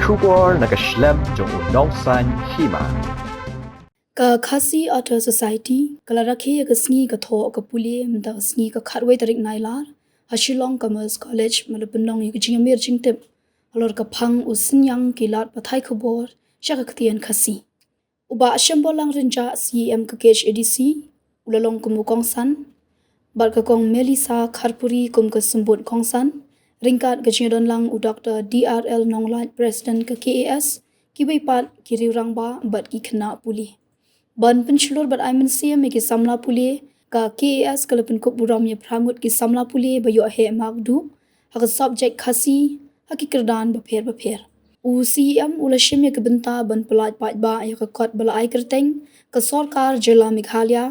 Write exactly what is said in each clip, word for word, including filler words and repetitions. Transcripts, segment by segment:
Khubor na ka shlem jong u Nongsaiñ Hima. Ka Khasi Author Society ka la rakhe ïa ka sngi ka thoh ka pule mynta ka sngi ka khatwei tarik Nailar ha Shillong Commerce College, ba la pynlong ïa ka jingïamir jingtip halor ka phang u Synñiang Ki Lad Pathai Khubor sha ka ktien Khasi. U Bah Shemborlang Rynjah, C E M ka K H A D C, u la long kum u kongsan, bad ka Kong Melissa Kharpuri kum ka symbud kongsan, ryngkat ka jingdon lang u Doctor D R L Nonglait, President ka K A S, kiwei pat ki riew rangbah bad ki khynnah pule. Ban pynshlur bad ai mynsiem ïa ki samla pule, ka K A S ka la pynkup burom ïa phra ngut ki samla pule ba ïoh heh mark duh ha ka subject Khasi ha ki kyrdan bapher bapher. U C E M u la shim ïa ka bynta ban pyllait paidbah ïa ka kot ba la ai kyrteng ka Sorkar Jylla Meghalaya,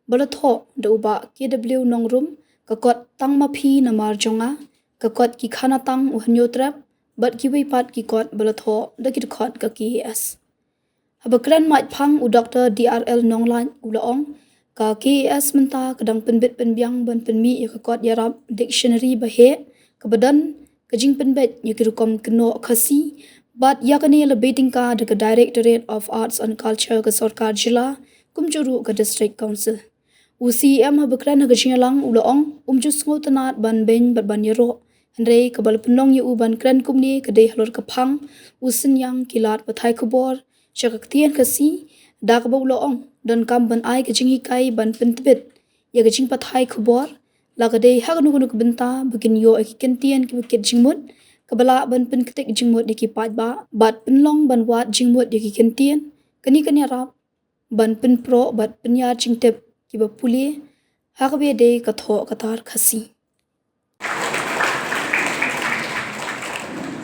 ba la thoh da u Bah K W Nongrum, ka kot Tang Ma Phi Namar Jong Nga, ka kot Ki Khana Tang U Hynñiewtrep, bad kiwei pat ki kot ba la thoh da ki dkhot ka K A S. Haba kren maitphang u Doctor D R L Nonglait u la ong, ka K A S mynta ka dang pynbit pynbiang ban pynmih ïa ka kot ïarap dictionary ba heh, kaba don ka jingpynbeit ïa ki rukom kynnoh Khasi, bad ïa kane la bei tyngka da ka Directorate of Arts and Culture ka Sorkar Jylla, kumjuh ruh ka District Council. U C E M haba kren ha ka jingïalang u la ong, um ju sngewtynnad ban beiñ bad ban ïaroh, hynrei kaba la pynlong ïa u ban kren kumne ka dei halor ka phang u Synñiang Ki Lad Pathai Khubor sha ka ktien Khasi, da kaba u la ong, donkam ban ai ka jinghikai ban pyntbit ïa ka jingpathai khubor, la ka dei ha kano kano ka bynta, ba kin ïoh ïa ki kyntien kiba kit jingmut, kaba lah ban pynktik jingmut ïa ki paidbah, bad pynlong ban wad jingmut ïa ki kyntien. Kane kan ïarap ban pynproh bad pynïar jingtip kiba pule ha kaba ïadei ka thoh ka tar Khasi.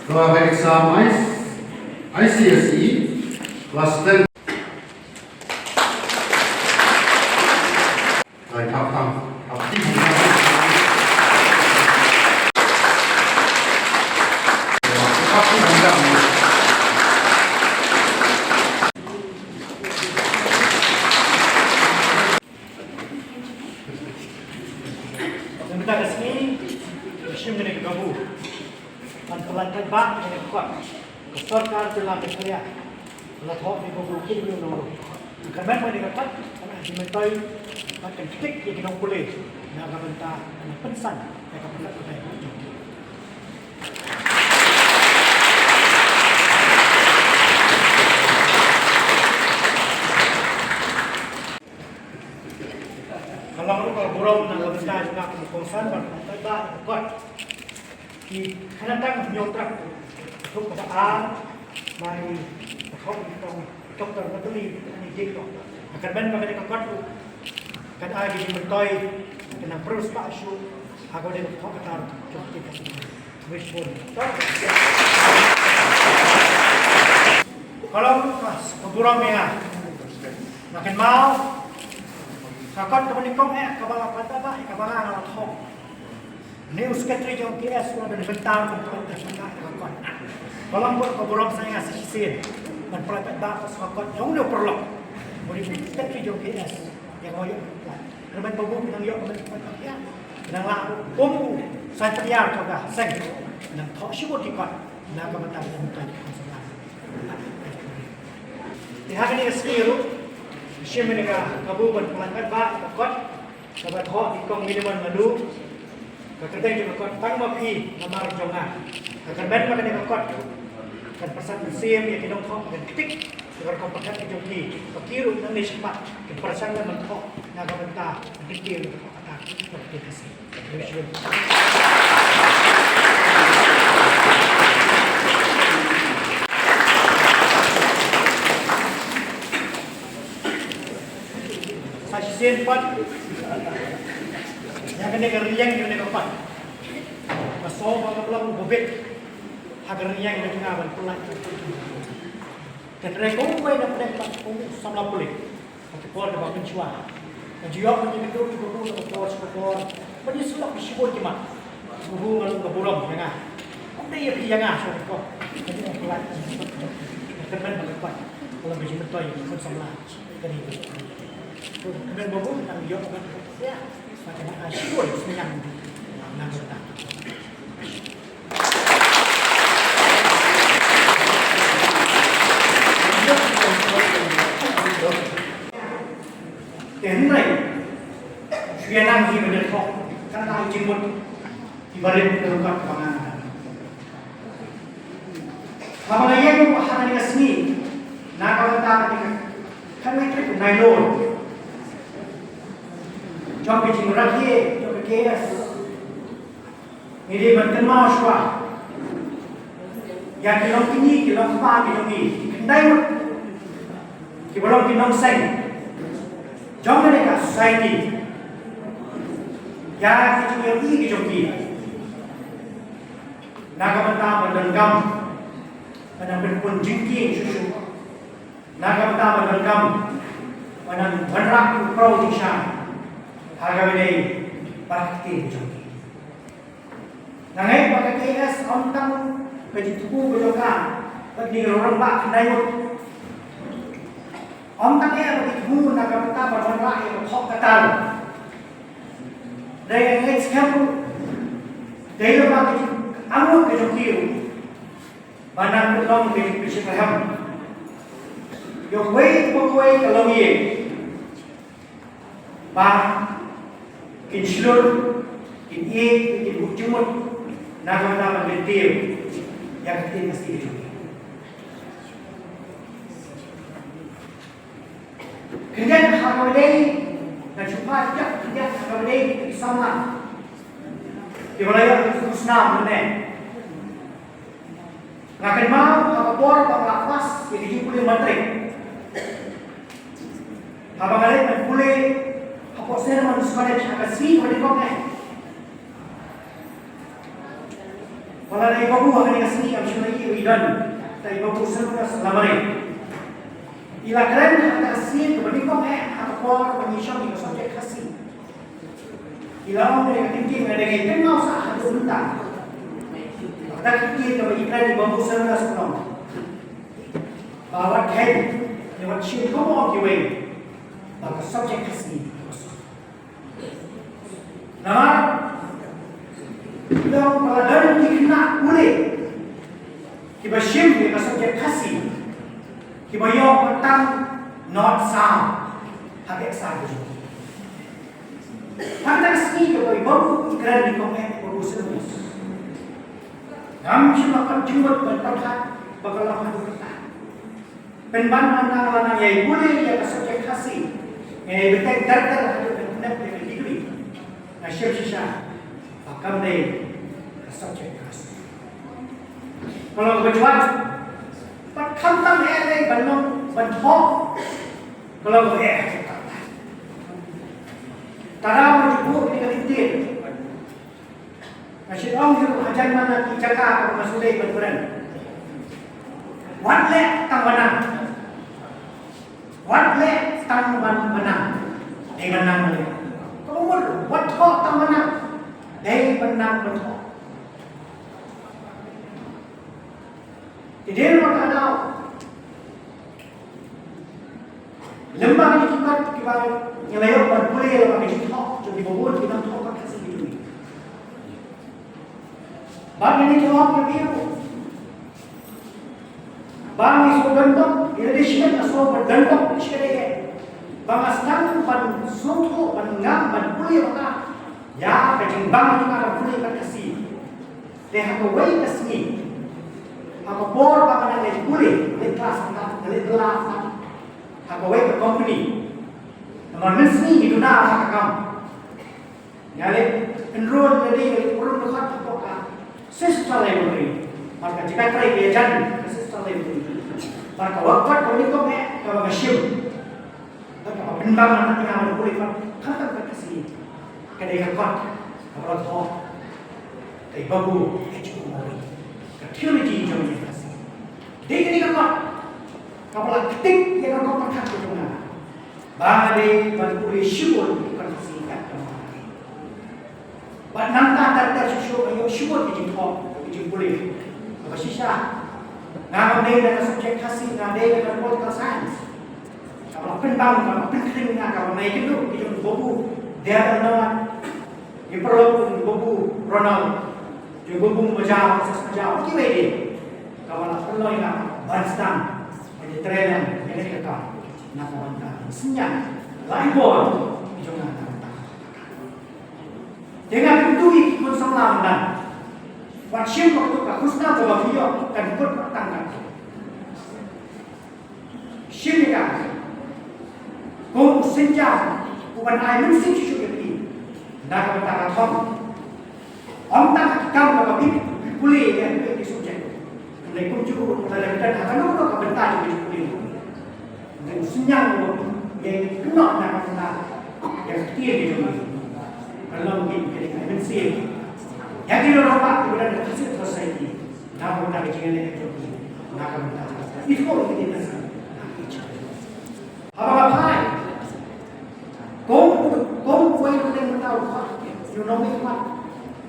Ka exam I C S E class ten. Mynta ka sngi, ka shim kane ka kabu ban pyllait paidbah ïa kane ka kot ka Sorkar Jylla Meghalaya. La thoh da u Bah K W Nongrum. Kyrmen ba kane ka kot kan ai jingmyntoi bad kan ktik ïa ki nongpule na ka bynta ban pynsan ïa ka pynlait paidbah. Ka long ruh ka burom na ka bynta jong nga kum u kongsan ban pyllait paidbah ïa ka kot Ki Khana Tang U Hynñiewtrep. Ka thoh kaba ar, ma i ka thoh i tong Doktor Matuli, ani dik to. Ka kyrmen ba kane ka kot ruh kan ai ka jingmyntoi, kan nang pyrshah shuh ha kaba dei ka thoh ka tar jong ka ktien Khasi. Wishbone. Ka long ka burom ïa nga. Nga kynmaw ka kot kaba nyngkong eh kaba la pat ba kaba nga la thoh. Ni u secretary jong K S u la don bynta ban thoh ka kot. Ka long ka burom sa ïa nga sa shisien ban pyllait paidbah ka kot jong u paralok. U secretary jong K S. Ïa ka ïoh. Kyrmen ba u nang ïoh ban pyllait paidbah ïa. Nang lah kum u Saiñ Pynïar Jong Ka Seng. Nang thoh shibun ki kot na ka bynta ka bynta ka bynta. Te ha kane ka sngi ruh shim kane ka kabu ban pyllait paidbah ka kot kaba thoh da i Kong Miliman Manu. Ka kyrteng jong ka kot Tang Ma Phi Namar Jong Nga. Ka kyrmen ba kane ka kot kan pyrshang mynsiem ïa ki nongthoh, kan ktik ïa ka rukom pyrkhat ka jong ki, ba ki ruh nangne shakhmat kin pyrshang lem ban thoh na ka bynta ka ktien, ka ktien Khasi. Sa shisien pat ïa kane ka rynïeng, ïa kane ka pat, ka song ba ka long ba bit ha ka rynïeng ka jong nga ban pyllait. Hynrei kumwei na pdeng pat kum u samla pule, ha ki por kaba mynshuwa, nga ju ïoh ban ïakynduh ïa u Bah Blei na ka por sha ka por ban ïasyllok ïa shibun ki mat. U Bah Blei nga long ka burom ïa nga. Ym dei ïa phi ïa nga shuh ko. Ka jingpyllait, ka kyrmen ba ka pat ka long ka jingmyntoi ïa ki khun samla. Ka dei ka, ka kyrmen ba u nang ïoh ban ïa. Ba ka nang ai shibun sniang na ka bynta. Phi nang hi ban ïathoh, kan nang jingmut, ki barit ki rukat ba nga. Haba nga ïeng ha kane ka sngi, na ka bynta kane ka, kane ka trip nylon jong ka jingrakhe jong ka K S. Ngi dei ban kynmaw shuwa ïa ki longkmie, ki longkpa, ki jong ngi, ki khyndai ngut kiba long ki nongseng jong kane ka society, ïa ki jingïohi ki jong ki. Na ka bynta ban donkam, ban pynpun jingkieng shuh shuh. Na ka bynta ban donkam, ban wanrah ïa u khraw jingshai ha kaba ïadei bad ka ktien jong ki. Nga ngeit ba ka K S ym tang ka jingthmu ka jong ka bad ki rangbah khyndai ngut. Ym tang eh ba ki thmu na ka bynta ban wanrah ïa ka thoh ka tar. Dei nga ngeit skhem ruh dei lyngba ka jingangnud ka jong ki ruh ba nang pynlong ka jingpynshitrhem ïa uwei pa uwei ka longïing ba kin shlur, kin ïeit, kin buh jingmut na ka bynta ban kyntiew ïa ka ktien Khasi ka jong ngi. Khyndiat ha kaba ïadei, ngan shu phah khyndiat ha kaba ïadei ki samla kiba la ïoh ïa ka snam mynne. Nga kynmaw ha ka por ba nga la pass ïa ka jingpule matrik, haba nga leit ban pule hapoh Saint Edmund's College ha ka sngi kaba nyngkong eh, ba la dei babu ha kane ka sngi, ym shym la ïohi ïa i don, dei babu Sylvanus Lamare. I la kren ha ka sngi kaba nyngkong eh ha ka por ba ngi shong ïa ka subject Khasi. I la ong ïa ka ktien, nga dang kynmaw sah haduh mynta. Ka ktien kaba i kren, i babu Sylvanus, ka ong ba wat kheiñ, ne wat shim kumba ong kiwei ba ka subject Khasi. Namar i ong ba la don ki khynnah pule kiba shim ïa ka subject Khasi kiba ïoh ba tang nod saw ha ka exam ka jong ki. Ha kata ka sngi kaba i babu i kren, i kong eh, i babu Sylvanus, ngam shym la pat jingmut ban pyrkhat ba ka long haduh katta. Pynban nang la nang ïai pule ïa ka subject Khasi, nga ïai bteng ter ter haduh ban pyndep ïa ka degree. Nga shem shisha ba kam dei ka subject Khasi. Ka long kaba jwat, pat khamtam eh dei ban long ban thoh, ka long kaba eh. Tara ma jubuk ni ka ktien. Nga shu ong ïa u hajan man la ki jaka kaba nga shu dei ban kren. Wat leh tang ban nang. Wat leh tang ban, ban nang. Dei ban nang ban leh. Kaba mut wat thoh tang ban nang. Dei ban nang ban thoh. Te dei ruh ka daw lem bad ki kot kiba ngi la ïoh ban pule lyngba ka jingthoh jong kiba bun ki nongthoh kot Khasi ki jong ngi. Bad ngi ïathuh ïa phi ruh ba ngi shu don bok, ïa lade shimet nga shu don bok shi katta eh ba nga sdang ban sngewthuh, ban ngam, ban pule bha ïa ka jingbang jong nga ban pule kot Khasi. Te ha kawei ka sngi, ha ka por ba nga dang leit pule, leit klas khat, leit bylla khat ha kawei ka company. Namar mynsngi ngi duna ha ka kam. Nga leit enroll, nga dei, nga leit burom dkhot hapoh ka sister laboratory. Bad ka jaka trei ka ïajan ka sister laboratory. Bad ka work, bad ka uniform eh kaba nga shim. Bad kaba pynbang na ka, nga la pule pat khamtam ka Khasi. Ka dei ka kot kaba la thoh da i Babu H. O. Murray, ka Theology jong ka Khasi. Dei kane ka kot kaba la ktik ïa ka rukom pyrkhat ka jong nga ba nga dei ban pule shibun ïa ka Khasi katkum ka. Bad nangta ter ter shuh shuh nga ïoh shibun ki jingthoh, ki jingpule. Kaba shisha, nga ngam dei da ka subject Khasi, nga dei da ka political science. Kaba la pynbang, kaba la pynkhring ïa nga, kaba nga ïakynduh ki jong u Babu Daniel Nawat, ki paralok u Babu Ronald, jong u Babu Majaw, Moses Majaw, kiwei de. Kaba la pynlong ïa nga ban sdang ban ïatrei lang ïa kane ka kam na ka bynta ka synñiang la ki bor ki jong nga na ka bynta. Te nga kyntu ïa ki khun samla mynta, wat shim ba ka khusnam kaba phi ïoh kan kut ba tang ka. Shim ïa ka kum u sienjam uban ai mynsiem shuh shuh ïa phi na ka bynta ka thong. Ym tang ha ki kam kaba phi pule ïa ki subject. Hynrei kumjuh lada phi don ha kano kano ka bynta jong ki pule. Hynrei u sienjam u ïa kynnoh na ka bynta ïa ka ktien ka jong ngi. Ka long ki ka dei ka mynsiem ïa ki rangbah kiba don ha ka society. Na ka bynta ka jingïaleh ka jong ki, na ka bynta ka ithuh ïa ki ktien Khasi. Haba nga phai kum, kum uwei na pdeng mynta u khot ïa u nongmihkhmat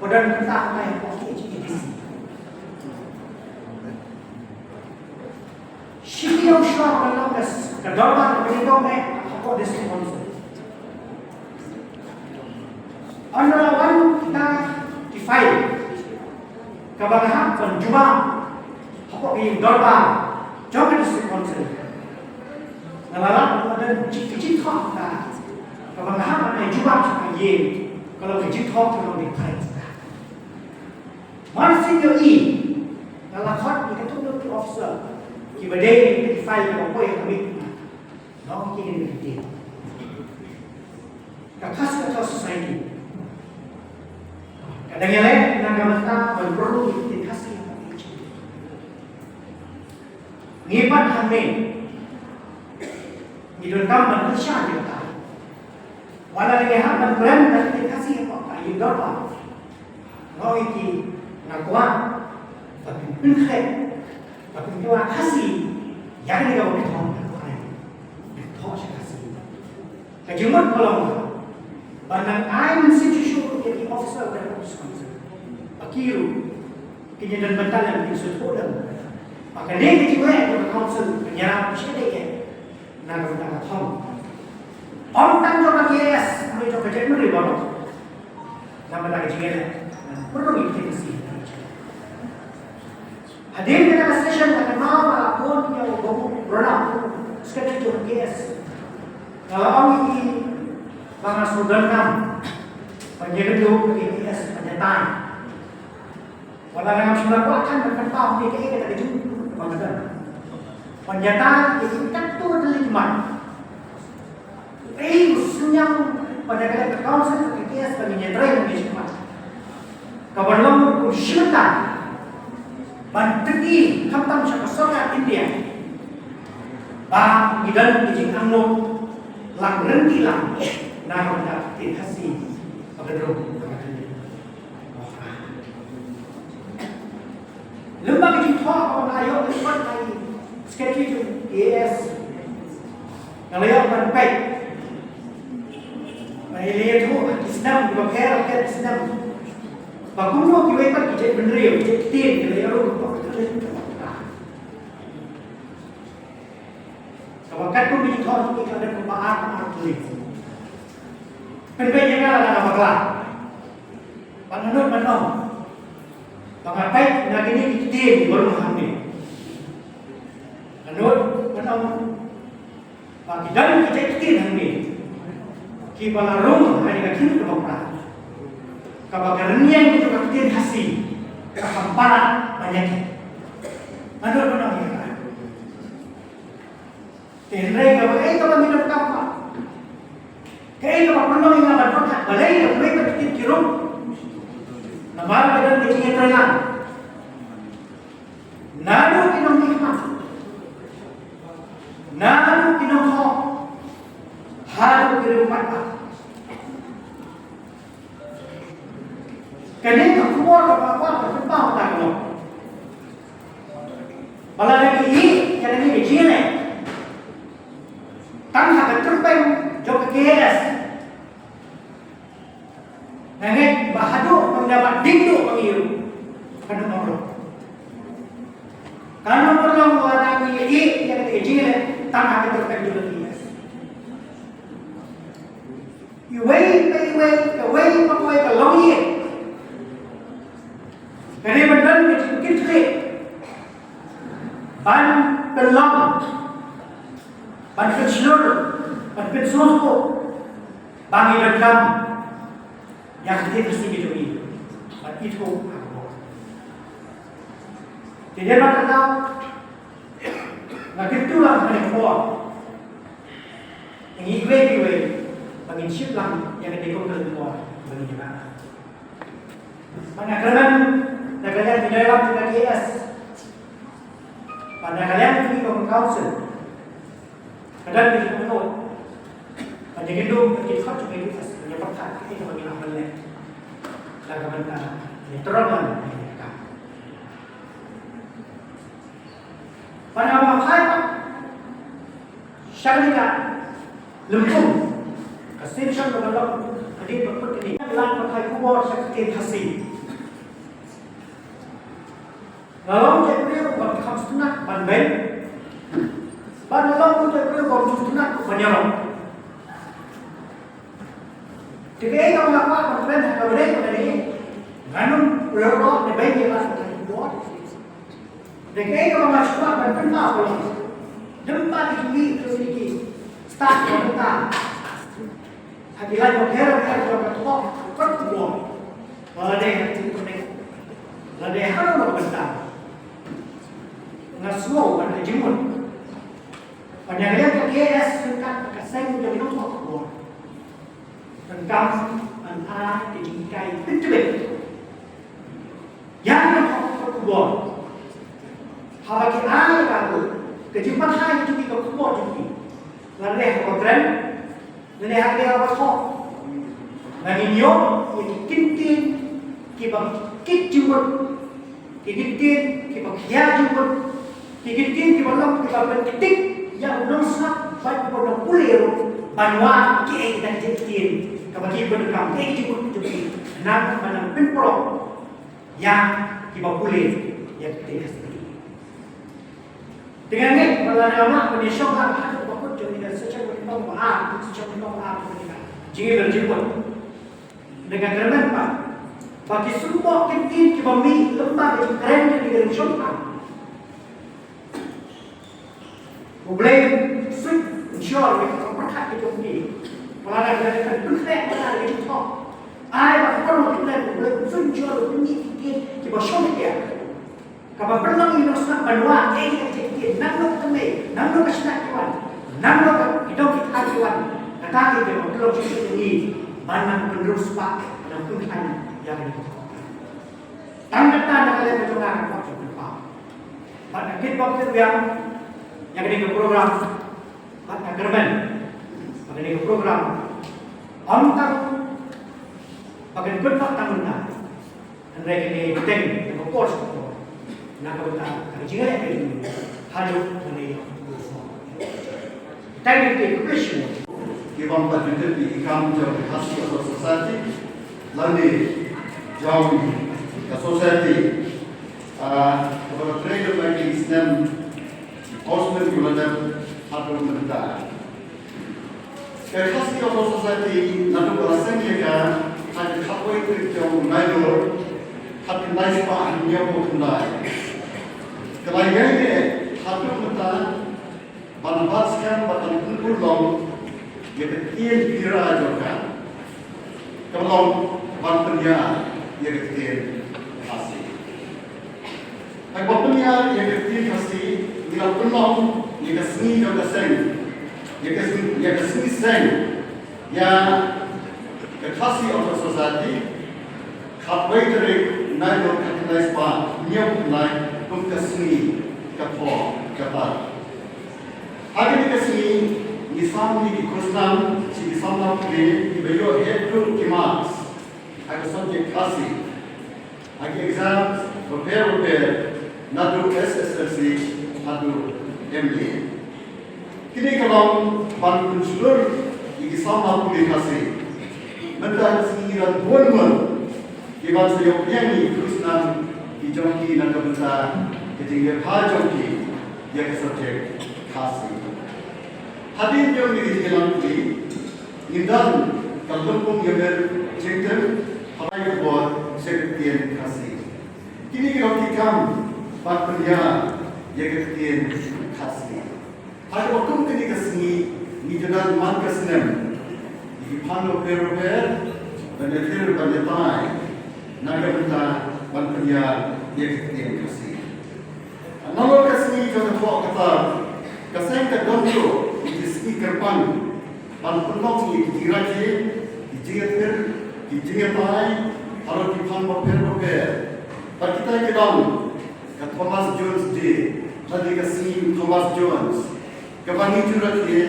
ba don bynta mynta hapoh K H A D C. Shi taïew shuwa ba long ka, ka dorbar kaba nyngkong eh hapoh District Council. Ynda la wan kita ki file kaba nga hap ban jubab hapoh ka ïing dorbar jong ka District Council, nga la lah ban don ka jingthoh kata kaba nga hap ban ai jubab sha ka ïing, ka long ka jingthoh ka long ka jingthoh. Mar shu ïohi, nga la khot ïa katto katne ki officer kiba dei ïa ki file kaba poi ha ka miet. Nong kine ki ktien. Ka Khasi Authors' Society ka dang ïaleh na ka bynta ban pynrung ïa ki ktien Khasi. Ngi pat hangne ngi donkam ban kyrshan ïa kata. Wat la ngi hap ban kren da ka ktien Khasi hapoh ka ïing dorbar, nga ong ïa ki, nga kwah ba phin pynkhreh, ba phin kylla Khasi ïa kane kaba phi thoh, phin thoh sha Khasi. Ka jingmut ka long ban nang ai mynsiem shuh shuh ïa ki officer ka District Council ba ki ruh kin ïadon bynta lem, kin sngewthuh lem ba kane ka jingleh ka council kan ïarap shadei eh na ka bynta ka thong. Ym tang jong ka K S, hynrei jong ka jaitbynriew baroh. Na ka bynta ka jingïaleh, na ka bynta ka jingïaleh. Hadien kata ka session, ka kynmaw ba la phone ïa u Bah Ronald, secretary jong ka K S. Nga la ong ïa ki ba nga sngewdonkam ban ïakynduh bad ka K S ban ïatai. Wat la ngam shym la kwah khan ban pynpaw ïa kaei kata ka jingmut ba nga don. Ban ïatai ïa ki katto katne ki mat. Ei, u sniang ban ïa ka council ka K S ban ïatrei ïa ka jingmut. Ka ban long u shimta ban tyngi khamtam sha ka sorkar India ba ngi don ka jingangnud lang ryntih lang na ka bynta ka ktien Khasi. Ka ban rung ka ban rung. Lem bad ka jingthoh kaba nga la ïoh lyngkot na i secretary jong K S, nga la ïoh ban peit ba i la ïathuh ha ki snem kiba pher pher, ki snem ba kumno kiwei pat ki jaitbynriew, ki jait ktien ki la ïaroh. Kaba katkum ka jingthoh jong i ka la dep kumba ar, ar tylli. Pynbeit ïa nga lada nga bakla ba nga nud ban ong ba nga peit na kine ki ktien kiba rung hangne. Nga nud ban ong ba ki don ki jait ktien hangne kiba la rung ha kane ka ktien kaba pra, kaba ka rynïeng jong ka ktien Khasi ka kham palat ban ïakhih. Nga nud ban ong ïa nga. Te hynrei kaba, kaei kaba ngi donkam pat, kaei kaba pynlong ïa nga ban pyrkhat balei, balei ba ki ktien ki rung? Namar ba don ka jingïatreilang. Naduh ki nongmihkhmat, naduh ki nongthoh, haduh ki riewpaidbah. Kane ka khubor kaba nga kwah ban pynpaw mynta ka long ba lada ngi ïeh ïa kane ka jingïaleh tang ha ka kyrpeng jong ka K S, nga ngeit ba haduh mynta ba ding duh ba ngi ïoh, kan ym long. Kan ym long lada ngi ïeh ïa kane ka jingïaleh tang ha ka kyrpeng jong ka K S. Iwei pa iwei, kawei pa kawei ka longïing ka dei ban don ka jingkitkhlieh ban pynlong, ban pynshlur, ban pynsngewthuh ba ngi donkam Ïa ka ktien Khasi ka jong ngi. Bad ithuh ha ka bor. Te dei ma kata nga kyntu lang ha kane ka por. Ngi iwei pa iwei ba ngin shim lang ïa kane ka por ba ngin ïa. Bad nga kyrmen na ka liang ki nongïalam jong ka K S bad na ka liang jong ka council. Ka don ka jingmut. Bad ïa ki lum, ïa ki khot jong ka K S, ïa pyrkhat kaei kaba ngi hap ban leh. La ka bynta ïa trok lan ïa ka. Bad haba phai pat sha kane ka lympung, ka session kaba long hadien ba kut kane, la ka phai khubor sha ka ktien Khasi. Nga long uta u briew uba kham sngewtynnat ban beiñ. Bad nga long uta u briew uba sngewtynnat ban ïarap. Te kaei kaba nga kwah ban kren ha kaba dei kaba dei. Ngan ym ïarap ne beiñ ïa la ka khubor. Te kaei kaba nga sngewtynnat ban pynpaw ka long, lem bad ki jingmih ki jingmih ki stad ka bynta. Ha ki lad bapher bapher jong ka thoh ka khubor. Lada dei ha ka jingkyrmen, lada dei ha ka bynta, nga sngew ban ai jingmut. Ban ïa ka K S ryngkat ka seng jong ki nongthoh khubor, donkam ban ai ka jinghikai tybit ïa ki nongthoh khubor. Haba ki ai ïa ka, ka jingpynhai jong ki, ka khubor jong ki, lada dei ha kaba kren, lane ha ka ba thoh, ba ngin ïoh ïa ki kyntien kiba kit jingmut, ki kyntien kiba khia jingmut, ki kyntien kiba long kiba pynktik ïa u nongsngap bad uba nongpule ruh ban wad kaei ka jingkyntien kaba ki pyndonkam, kaei ka jingmut jong ki, khnang ban nang pynpro ïa kiba pule ïa ka ktien Khasi. Te nga ngeit ba lada nga lah ban ïashong lang ha ka ba kut jong ngi, ka session ba nyngkong ba ar, session ba nyngkong ba ar jong ngi, jingim jingmut. Te nga kyrmen pat ba ki symboh ki ktien kiba mih lem bad ka jingkren jong ngi ka ring shong pang. U Blei un suit ensure ïa ka pyrkhat ka jong ngi. Ba lada ngi la dep pynkhreh, ba lada ngi la dep thoh, ai ba ka pynlong ki ktien, U Blei un suit ensure ba ki ktien kiba shongshit ïa. Kaba pynlong ïa u nongsngap ban wad ïa ka ktien, nangno ka tynrai, nangno ka shna ki wan, nangno ka ki dong ki thaiñ ki wan. Kata ka dei kaba pynlong shisha ïa ngi ban nang pynrung spah, ban nang pynkhlaiñ ïa ka. Tang kata na ka liang ka jong nga ka kwah ban pynpaw. Bad nga kit bok kit biang ïa kane ka program. Bad nga kyrmen ba kane ka program ym tang ba kan kut bak tang mynta. Hynrei kane ka bteng na ka por sha ka por, na ka bynta ka jingïaleh ka jong ngi haduh kane ka por. Tang ïa kane ka por. Ki bym pat ju tip ïa ki kam jong ka Khasi Authors' Society lane jong ka society, ah, kaba la trei lyngba ki snem hynriew snem ki ba la dep haduh mynta. Ka Khasi Authors' Society naduh ba la seng ïa ka ha ka khatwei tarik jong u Nailur, khatkhyndai spah hynñiewphew khyndai, ka la ïaineh haduh mynta ban bat skhem bad ban pynurlong ïa ka ktien Pira jong ka, kaba long ban pynïar ïa ka ktien Khasi. Ha kaba pynïar ïa ka ktien Khasi, ngi la pynlong ïa ka sngi jong ka seng, ïa ka sngi, ïa ka sngi seng ïa ka Khasi Authors' Society, khatwei tarik Nailur, khatkhyndai spah hynñiewphew khyndai, kum ka sngi ka thoh ka tat. Ha kane ka sngi ngi sam ïa ki khusnam sha ki samla pule kiba ïoh heh duh ki marks ha ka subject Khasi ha ki exam bapher bapher, naduh S S L C haduh M A. Kine ki long ban pynshlur ïa ki samla pule Khasi. Mynta ka sngi ngi don bun bun ki ban sa ïoh pdiang ïa ki khusnam ki jong ki na ka bynta ka jingleh bha jong ki ïa ka subject Khasi. Hadien jong kine ki jingïalang pule, ngin don ka lympung ïamir jingtip ha ka bai khubor sha ka ktien Khasi. Kine ki long ki kam ban pynïar ïa ka ktien Khasi. Ha kaba kum kane ka sngi ngi ju don man ka snem ïa ki phang bapher bapher, Ban ïathir ban ïatai na ka bynta ban pynïar ïa ka ktien Khasi. Nalor ka sngi jong ka thoh ka tar, ka seng ka Dongkruh ïa ki sngi kyrpang ban pynlong ïa ki jingrakhe, ki jingïathir, ki jingïatai halor ki phang bapher bapher. Bad kita ki long ka Thomas Jones Day, lane ka sngi Thomas Jones, kaba ngi ju rakhe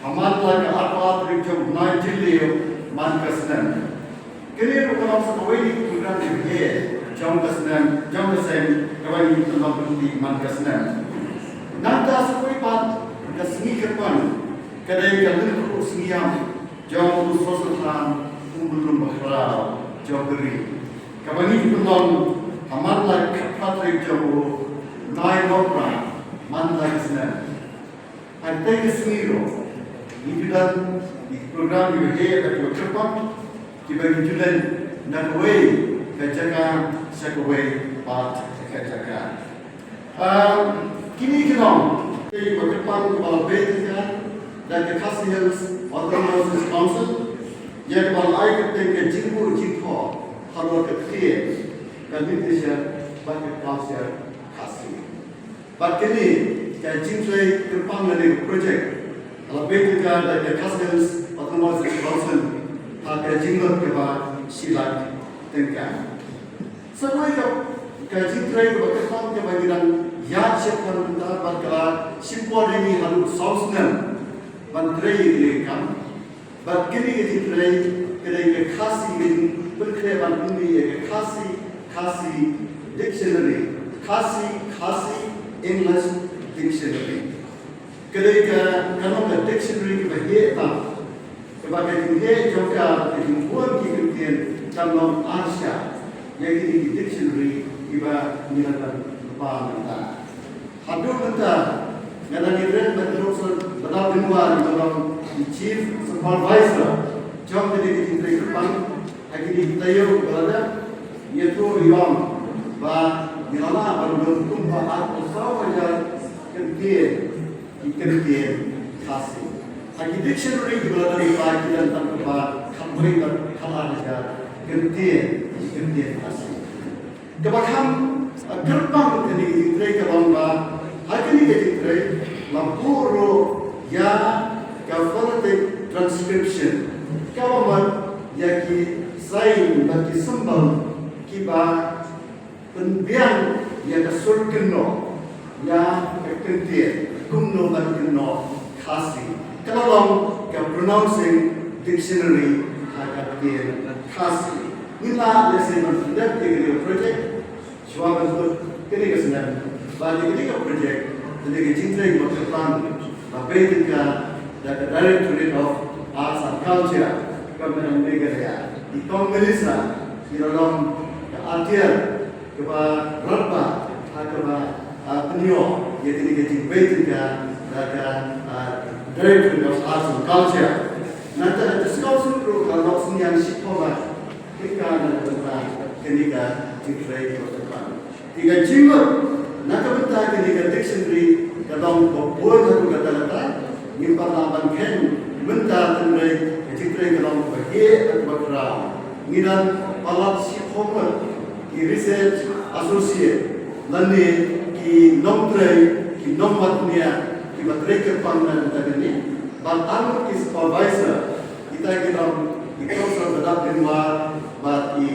ha man la ka arphew tarik jong u bnai Jylliew man ka snem. Kane ruh ka long sa kawei na ki program kiba heh jong ka snem, jong ka seng, kaba ngi pynlong pynti man ka snem. Nangta sa kawei pat ka sngi kyrpang ka dei ka Lyngkhuh Sngi Ïam jong u Soso Tham, u Myllung Bakhraw jong ka ri, kaba ngi pynlong ha man la ka khatphra tarik jong u bnai Nohprah man la ka snem. Ha kata ka sngi ruh ngi ju don ïa ki program kiba heh bad kiba kyrpang kiba ngi ju leit na kawei ka jaka sha kawei pat ka jaka. Ah, kine ki long kiba kyrpang kiba la peit ïa ka da ka Khasi Hills Autonomous District Council, ïa kaba la ai kyrteng ka jingbuh jingthoh halor ka ktien, ka literature bad ka culture Khasi. Bad kane ka jingtrei kyrpang lane ka project ka la peit tyngka da ka Khasi Hills Autonomous District Council ha ka jinglut kaba shi lak tyngka. Sa kawei ka, ka jingtrei kaba kyrpang kaba ngi dang ïaid shaphang mynta bad ka la shim por ïa ngi haduh saw snem ban trei ïa kane ka kam. Bad kane ka jingtrei ka dei ka Khasi, ka jingpynkhreh ban pynmih ïa ka Khasi, Khasi Dictionary, Khasi, Khasi English Dictionary. Ka dei ka, ka long ka dictionary kaba heh tam, kaba ka jingheh jong ka, ka jingbun ki kyntien kan long arshah ïa kine ki dictionary kiba ngi la don lypa mynta. Haduh mynta nga dang ïadei bad u Doctor Badap Dynwar, uba long u Chief Supervisor jong kane ka jingtrei kyrpang ha kine ki taïew ba la dep. Ngi ïathuh ïa u ba ngi la lah ban don kumba arphew saw hajar kyntien, ki kyntien Khasi. Ha ki dictionary kiba la don lypa ki don tang kumba khatwei bad khatar hajar kyntien, ki kyntien Khasi. Kaba kham, ah, kyrpang kane ka jingtrei ka long ba ha kane ka jingtrei la buh ruh ïa ka phonetic transcription, kaba mut ïa ki sign bad ki symbol kiba pynbiang ïa ka sur kynnoh ïa ka kyntien kumno ban kynnoh Khasi. Ka la long ka pronouncing dictionary ha ka ktien Khasi. Ngin lah lehse ban pyndep ïa kane ka project shuwa ban kut kane ka snem. Bad ïa kane ka project, kane ka jingtrei kaba kyrpang, la peit tyngka da ka Directorate of Arts and Culture, Government of Meghalaya. I Kong Melissa, i la long ka atiar kaba radbah ha kaba, ah, pynïoh ïa kane ka jingpeit tyngka da ka, ah, Directorate of Arts and Culture. Nangta ka District Council ruh ka la lok synñiang shiphew bad tyngka na ka bynta kane ka jingtrei kaba kyrpang. Te ka jingmut na ka bynta kane ka dictionary ka long ba bun haduh katta katta. Ngim pat lah ban kheiñ mynta, hynrei ka jingtrei ka long kaba heh bad kaba khraw. Ngi dang palat shiphew ngut ki research associate lane ki nongtrei, ki nongwad bniah kiba trei kyrpang na ka bynta kane, bad arngut ki supervisor, kita ki long i Professor Badap Dynwar bad i,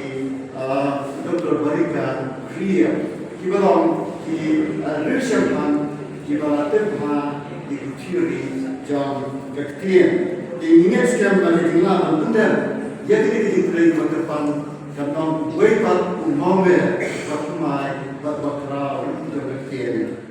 ah, Doctor Barika Riam, kiba long ki, ah, riewshemphang kiba la tip bha ïa ki theory jong ka ktien. Te ngi ngeit skhem ba ka jinglah ban pyndep ïa kine ki jingtrei kiba kyrpang kan long uwei pat u mawmer ba thymmai bad ba khraw jong ka ktien